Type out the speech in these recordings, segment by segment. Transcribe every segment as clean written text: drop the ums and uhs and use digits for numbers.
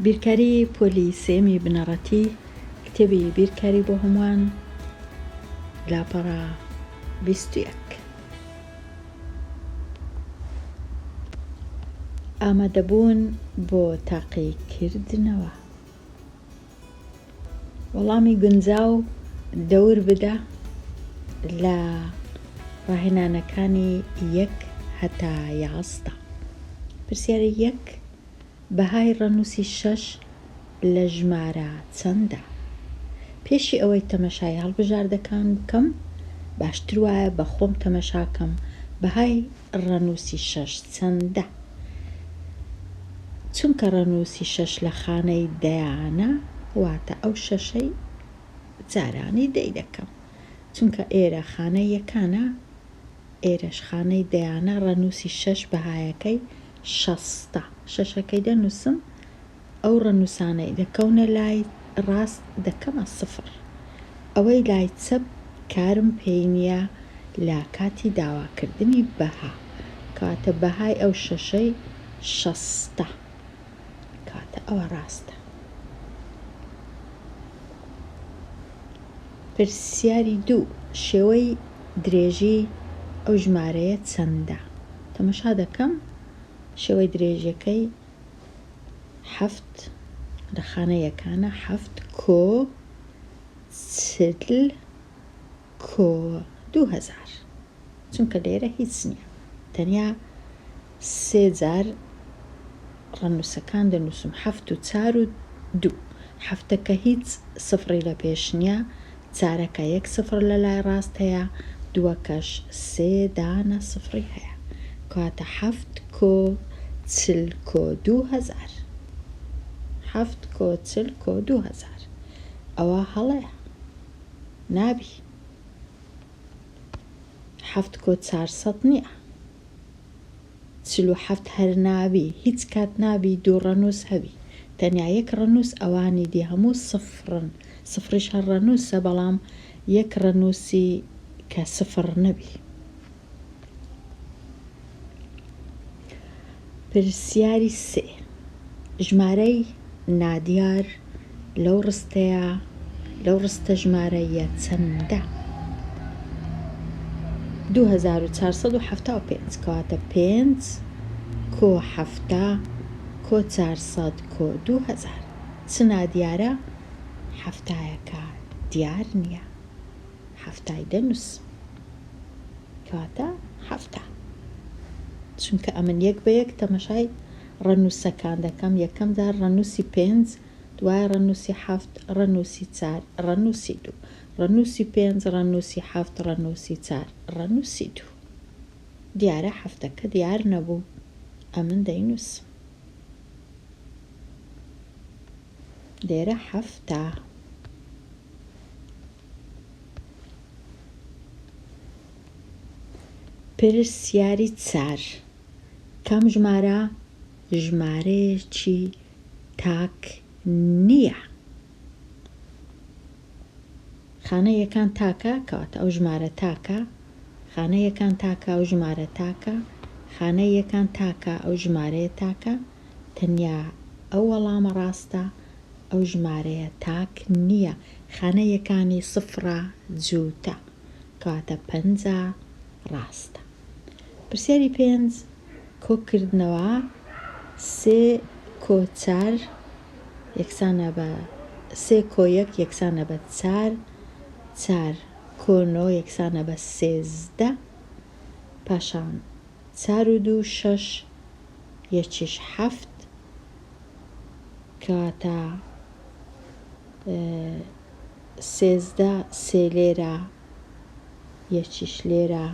بیرکاری پۆلی سێیەمی بنەڕەتی کتێبی بیرکاری بۆ هەمووان لاپەڕە 21. ئامادەبوون بۆ تاقیکردنەوە. وەڵامی گونجاو دەور بدە لە ڕاهێنانەکانی یەک هەتا 11. پرسیاری یەک، بەهای ڕەنووسی شەش لە ژمارە چەندە؟ پێشی ئەوەی تەمەشای هەڵبژاردەکان بکەم، باشتر وایە بە خۆم تەمەشاکەم بەهای ڕەنووسی شەش چەندە؟ چونکە ڕەنووسی شەش لە خانەی دەیانە واتە ئەو شەشەی جارانی دەی دەکەم چونکە ئێرە خانەی یەکانە ئێرەش خانەی دەیانە ڕەنووسی شەش بەهایەکەی شەستە شەشەکەی دەنووسم ئەو ڕەنووسانەی دەکەونە لای ڕاست دەکەمە سفر ئەوەی لای چەپ کارم پێی نییە لە کاتی داواکردنی بەها کەواتە بەهای ئەو شەشەی شەستە کەواتە ئەوە ڕاستە. پرسیاری دوو، شێوەی درێژی ئەو ژمارەیە چەندە؟ تەمەشا دەکەم شێوەی درێژیەکەی حەفت لە خانە یەکانە حەفت کۆ 40 کۆ 2000 چونکە لێرە هیچ نییە تەنیا سێ جار ڕەنووسەکان دەنووسم حەفت و چار و دوو حەفتەکە هیچ سفڕی لە پێش نییە چارەکە یەک سفڕ لە لای ڕاست هەیە دووەکەش سێ دانە سفڕی هەیە کەواتە حەفت کۆ 40 کۆ 2000 حەفت کۆ 40 کۆ 2000 ئەوە هەڵەیە نابی حەفت کۆ 400 نییە 47 هەر نابی هیچ کات نابی دوو ڕەنووس هەبی تەنیا یەک ڕەنووس ئەوانی دی هەموو سفرن سفریش هەر ڕەنووسە بەڵام یەک ڕەنووسی کە سفر نەبی. پرسیاری سێ، ژمارەی نادیار لەو ڕستەیە لەو ڕستە ژمارەییە چەندە؟ 2475 کەواتە پێنج کۆ حەفتا کۆ 400 کۆ 2000 چ نادیارە؟ حەفتایەکە دیار نییە حەفتای دەنووسم کەواتە حەفتا چونکە ئەمن یەک بە یەک تەمەشای ڕەنووسەکان دەکەم یەکەم جار ڕەنووسی پێنج دوای ڕەنووسی حەفت ڕەنووسی چار ڕەنووسی دوو ڕەنووسی پێنج ڕەنووسی حەفت ڕەنووسی چار ڕەنووسی دوو دیارە حەفتەکە دیار نەبوو ئەمن دەینووسم لێرە حەفتا. پرسیاری چار، کام ژمارە ژمارەیەکی تاک نییە؟ خانە یەکان تاکە، کەواتە ئەو ژمارە تاکە، خانە یەکان تاکە، ئەو ژمارە تاکە، خانە یەکان تاکە، ئەو ژمارەیە تاکە، تەنیا ئەو وەڵامە ڕاستە، ئەو ژمارەیە تاک نییە، خانە یەکانی سفرە جووتە، کەواتە 50 ڕاستە. پرسیاری پێنج، کۆکردنەوە سێ کۆ چار یەکسانە بە سێ کۆ یەک یەکسانە بە چار، چار کۆ نۆ یەکسانە بە 13، پاشان چار و دوو شەش یەکیش حەفت، کەواتە 13 سێ لێرە یەکیش لێرە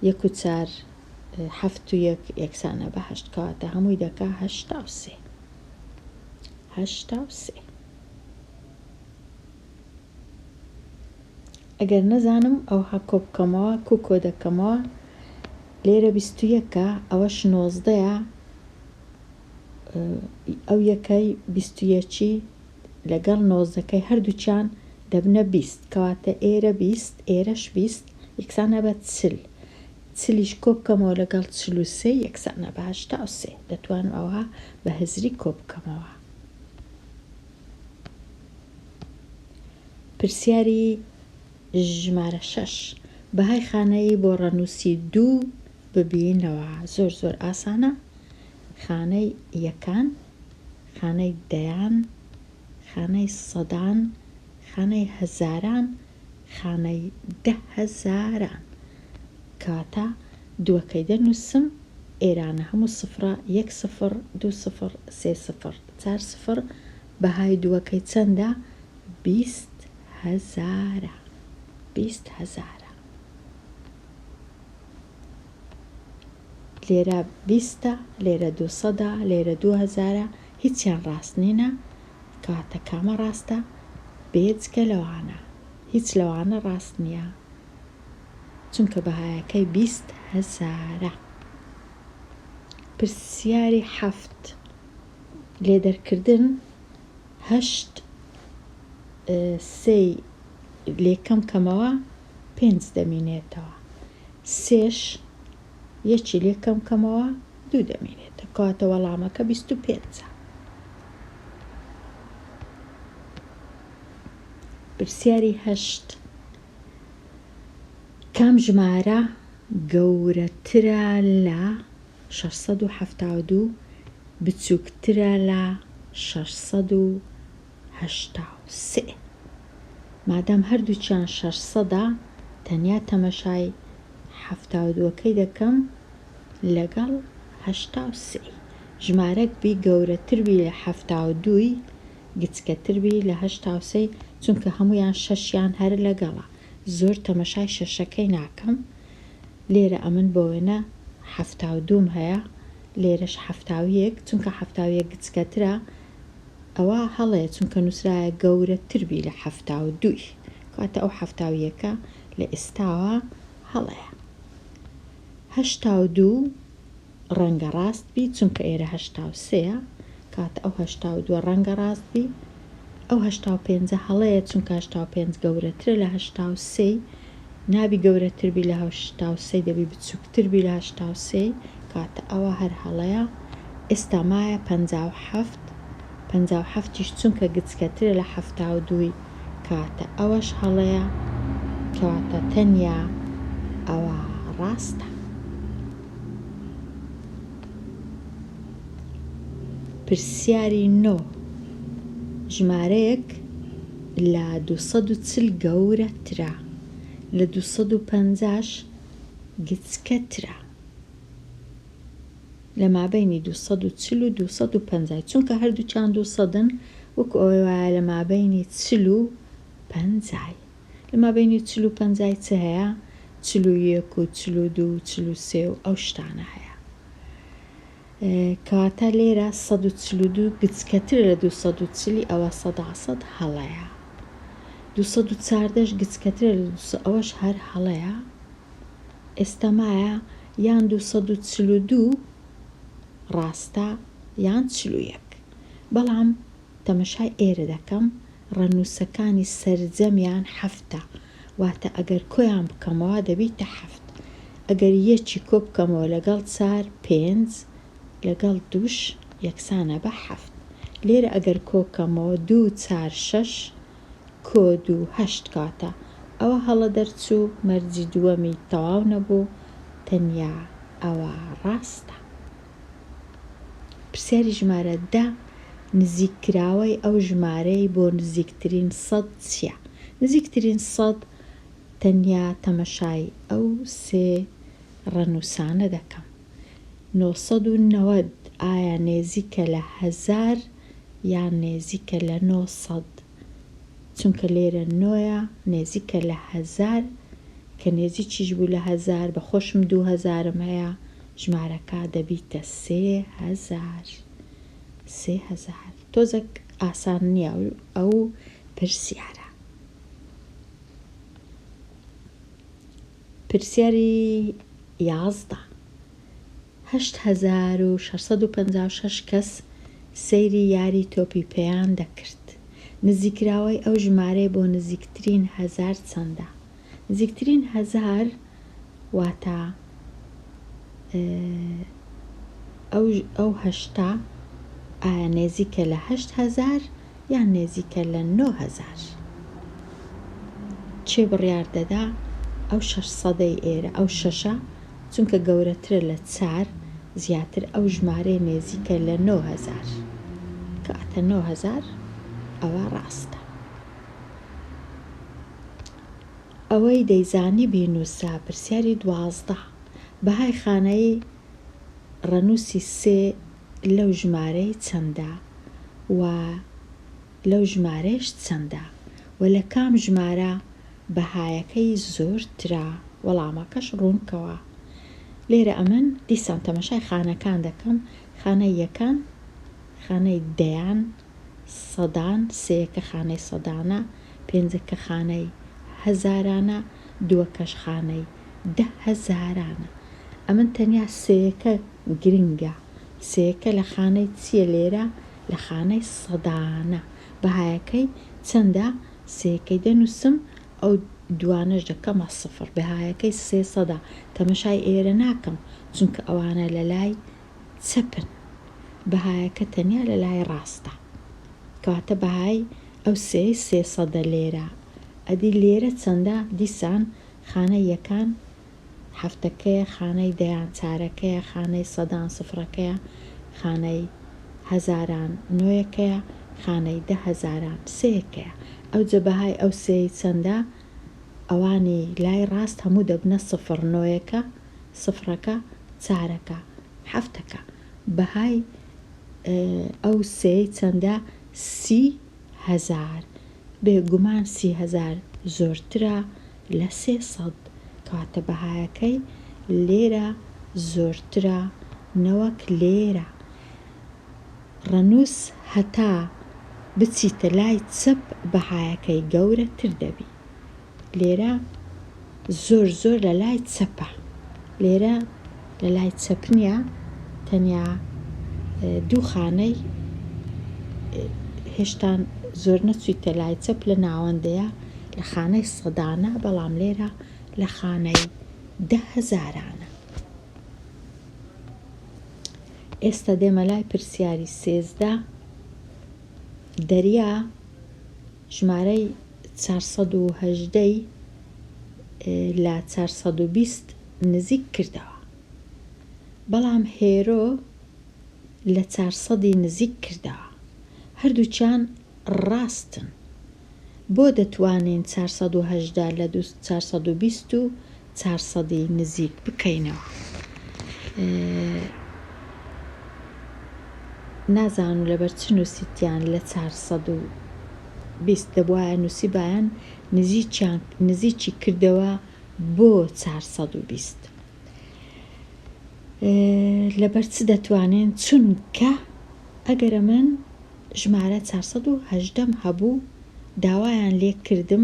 یەک و چار حەفت و یەک یەکسانە بە هەشت کەواتە هەمووی دەکا 83 83. ئەگەر نەزانم ئەوها کۆ بکەمەوە کو کۆ دەکەمەوە لێرە 21ە ئەوەش نۆزدەیە ئەو یەکەی بیست و یەکی لەگەڵ نۆزدەکەی هەردووکیان دەبنە 20 کەواتە ئێرە 20 ئێرەش 20 یەکسانە بە 40 چلیش کۆ بکەمەوە لەگەڵ 43 یەکسانە بە 83 دەتوانم ئەوها بە هزری کۆ بکەمەوە. پرسیاری ژمارە شەش، بەهای خانەیی بۆ ڕەنووسی دوو ببینەوە. زۆر زۆر ئاسانە. خانەی یەکان، خانەی دەیان، خانەی سەدان، خانەی هەزاران، خانەی دەهەزاران. کەواتە دووەکەی دەنووسم، ئێرانە هەموو سفرە، یەک سفر، دوو سفر، سێ سفر، چار سفر، بەهای دووەکەی چەندە؟ 20 هەزارە. 20 هەزارە. لێرە بیستە، لێرە دووسەدە، لێرە دوو هەزارە، هیچیان ڕاست نینە، کەواتە کامە ڕاستە؟ بێجگە لەوانە، هیچ لەوانە ڕاست نییە، چونکە بەهایەکەی 20 هەزارە. پرسیاری حەفت، لێدەرکردن هەشت سێی لێ کەم کەمەوە پێنج دەمینێتەوە، سێش یەکی لێ کەم کەمەوە دوو دەمینێتەوە، کەواتە وەڵامەکە 25ە. پرسیاری هەشت، کام ژمارە گەورەترە لە 672 بچووکترە لە 683؟ مادام هەردووکیان شەشسەدە تەنیا تەمەشای حەفتا و دووەکەی دەکەم لەگەڵ هەشتا و سێی. ژمارەک بی گەورەتر بی لە حەفتا و دووی گچکەتر بی لە هەشتا و سێی چونکە هەموویان شەشیان هەر لەگەڵە زۆر تەمەشای شەشەکەی ناکەم لێرە ئەمن بۆ وێنە حەفتا و دووم هەیە لێرەش حەفتا و یەک چونکە حەفتا و یەک گچکەترە ئەوە هەڵەیە چونکە نووسرایە گەورەتر بی لە حەفتا و دووی کەواتە ئەو حەفتا و یەکە لە ئێستاوە هەڵەیە. 82 ڕەنگە ڕاست بی چونکە ئێرە هەشتا و سێیە کەواتە ئەو هەشتا و دووە ڕەنگە ڕاست بی ئەو هەشتا و پێنجە هەڵەیە چونکە هەشتا و پێنج گەورەترە لە هەشتا و سێی نابی گەورەتر بی لە هەشتا و سێی دەبی بچووکتر بی لە هەشتا و سێی کەواتە ئەوە هەر هەڵەیە ئێستا مایە پەنجا و حەفت پەنجا و حەفتیش چونکە گچکەترە لە حەفتا و دووی کەواتە ئەوەش هەڵەیە کەواتە تەنیا ئەوە ڕاستە. پرسیاری نۆ، ژمارەیەک لە 240 گەورەترە، لە 250ش گچکەترە. لە مابەینی 240 و 250 چونکە هەردووکیان دووسەدن وەکو ئەوەی وایە لە مابەینی چل و پەنجای. لە مابەینی چل و پەنجای چ هەیە؟ 41 و 42 و 43 و ئەو شتانە هەیە. کەواتە لێرە 142 گچکەترە لە 240 ئەوە سەدا سەد هەڵەیە. 214ش گچکەترە لە دووسەد ئەوەش هەر هەڵەیە. ئێستا مایە یان 242 ڕاستە یان 41. بەڵام تەمەشای ئێرە دەکەم ڕەنووسەکانی سەرجەمیان حەفتە واتە ئەگەر کۆیان بکەمەوە دەبیتە حەفت ئەگەر یەکی کۆ بکەمەوە لەگەڵ چار پێنج لەگەڵ دووش یەکسانە بە حەفت لێرە ئەگەر کۆ کەمەوە دوو چار شەش کۆ دوو هەشت کاتە ئەوە هەڵە دەرچوو مەرجی دووەمی تەواو نەبوو تەنیا ئەوە ڕاستە. پرسیاری ژمارە دە، نزیککراوەی ئەو ژمارەی بۆ نزیکترین سەد چییە؟ نزیکترین سەد تەنیا تەمەشای ئەو سێ ڕەنووسانە دەکەم. 990 ئایا نێزیکە لە هەزار یان نێزیکە لە 900؟ چونکە لێرە نۆیە نێزیکە لە هەزار کە نێزیکیش بوو لە هەزار بە خۆشم دوو هەزارم هەیە ژمارەکە دەبیتە 3000. 3000 تۆزەک ئاسان نییە ئەو پرسیارە. پرسیاری یازدە، 8656 کەس سەیری یاری تۆپی پێیان دەکرد. نزیکراوەی ئەو ژمارەیە بۆ نزیکترین هەزار چەندە؟ نزیکترین هەزار واتە ئەو ئەو هەشتا ئایا نێزیکە لە هەشت هەزار یان نێزیکە لە نۆ هەزار؟ کێ بڕیار دەدا ئەو شەش سەدەی ئێرە ئەو شەشە چونکە گەورەترە لە چار زیاتر ئەو ژمارەیە نێزیکە لە 9000 کەواتە 9000 ئەوە ڕاستە. ئەوەی دەیزانی بینوسە. پرسیاری 12 بەهای خانەی ڕەنوسی سێ لەو ژمارەی چەندە و لەو ژمارەیش چەندە و لە کام ژمارە بەهایەکەی زۆرترە؟ وەڵامەکەش ڕوونکەوە. لێرە ئەمن دیسان تەمەشای خانەکان دەکەم، خانەی یەکان، خانەی دەیان، سەدان، سێیەکە خانەی سەدانە، پێنجەکە خانەی هەزارانە، دووەکەش خانەی دە هەزارانە. ئەمن تەنیا سێیەکە گرنگە. سێیەکە لە خانەی چییە لێرە؟ لە خانەی سەدانە. بەهایەکەی چەندە؟ سێیەکەی دەنووسم، ئەو دووانەش دەکەمە سفر. بەهایەکەی سێ سەدە. تەمەشای ئێرە ناکەم، چونکە ئەوانە لە لای چەپن. بەهایەکە تەنیا لە لای ڕاستە. کەواتە بەهای ئەو سێی سێ سەدە لێرە. ئەدی لێرە چەندە؟ دیسان خانەی یەکان حەفتەکەیە، خانەی دەیان چارەکەیە، خانەی سەدان سفرەکەیە، خانەی هەزاران نۆیەکەیە، خانەی دە هەزاران سێیەکەیە. ئەوجە بەهای ئەو سێی چەندە؟ ئەوانی لای ڕاست هەموو دەبنە سفر، نۆیەکە، سفرەکە، چارەکە، حەفتەکە. بەهای ئەو سێی چەندە؟ 30,000. بێ گومان 30,000 زۆرترە لە 300، کەواتە بەهایەکەی لێرە زۆرترە نەوەک لێرە. ڕەنووس هەتا بچیتە لای چەپ بەهایەکەی گەورەتر دەبی. لێرە زۆر زۆر لە لای چەپە. لێرە لە لای چەپ نییە، تەنیا دوو خانەی هێشتان زۆر نەچوویتە لای چەپ لە ناوەندەیە لە خانەی سەدانە، بەڵام لێرە لە خانەی دە هەزارانە. ئێستا دێمە لای پرسیاری 13. دەریا ژمارەی 418 ی لە 420 نزیک کردەوە، بەڵام هێرۆ لە چارسەدی نزیک کردەوە. هەردووکیان ڕاستن. بۆ دەتوانین 418 لە 420 و چارسەدی نزیک بکەینەوە؟ نازانم لەبەر چ نووسیتیان لە 420، دەبوایە نووسیبایان نزیکیان نزیکی کردەوە بۆ 420. لەبەر چ دەتوانین؟ چونکە ئەگەر ئەمن ژمارە 418م هەبوو داوایان لێ کردم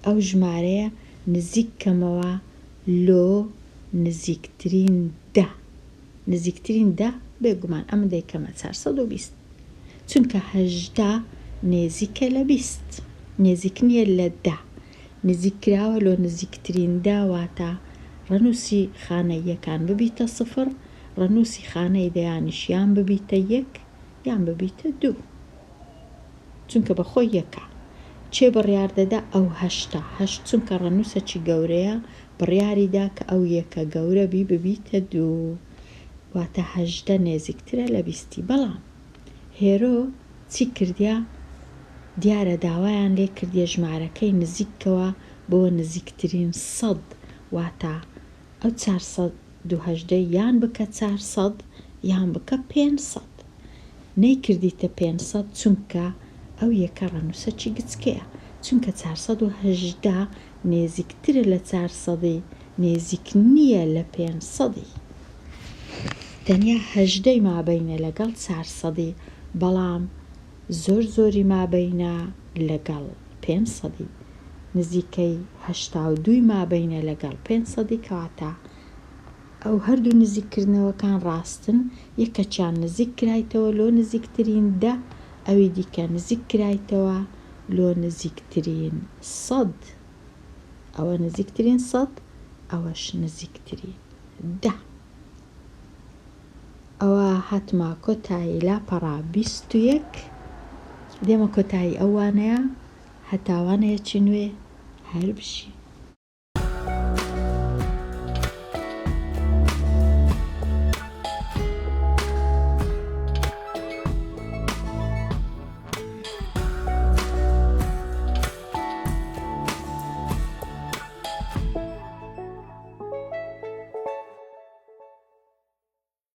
ئەو ژمارەیە نزیک کەمەوە لۆ نزیکترین دە، نزیکترین دە بێگومان ئەمن دەیکەمە 420 چونکە 18 نێزیکە لە 20 نێزیک نییە لە دە، نزیک کراوە لۆ نزیکترین دە واتە ڕەنووسی خانەی یەکان ببیتە سفر، ڕەنووسی خانەی دەیانیش یان ببیتە یەک یان ببیتە دوو. چونکە بە خۆی یەکە. کێ بڕیار دەدا ئەو هەشتە؟ هەشت چونکە ڕەنووسەکی گەورەیە بڕیاری دا کە ئەو یەکە گەورە بی ببیتە دوو. واتە 18 نێزیکترە لە بیستی. بەڵام هێرۆ چی کردیە؟ دیارە داوایان لێ کردیە ژمارەکەی نزیک کەوە بۆ نزیکترین سەد، واتە ئەو 418 یان بکە 400 یان بکە 500. نەیکردیتە 500 چونکە ئەو یەکە ڕەنووسەکی گچکەیە، چونکە 418 نێزیکترە لە چارسەدی، نێزیک نییە لە پێنجسەدی. تەنیا هەژدەی مابەینە لەگەڵ چارسەدی، بەڵام زۆر زۆری مابەینە لەگەڵ پێنجسەدی. نزیکەی 82ی مابەینە لەگەڵ پێنجسەدی، کەواتە ئەو هەردوو نزیککردنەوەکان ڕاستن، یەکەکیان نزیک کرایتەوە لۆ نزیکترین دە، ئەوی دیکە نزیک کرایتەوە لۆ نزیکترین سەد. ئەوە نزیکترین سەد، ئەوەش نزیکترین دە. ئەوە هاتمە کۆتایی لاپەڕە 21. دێمە کۆتایی ئەو وانەیە. هەتا وانەیەکی نوێ. هەر بژی.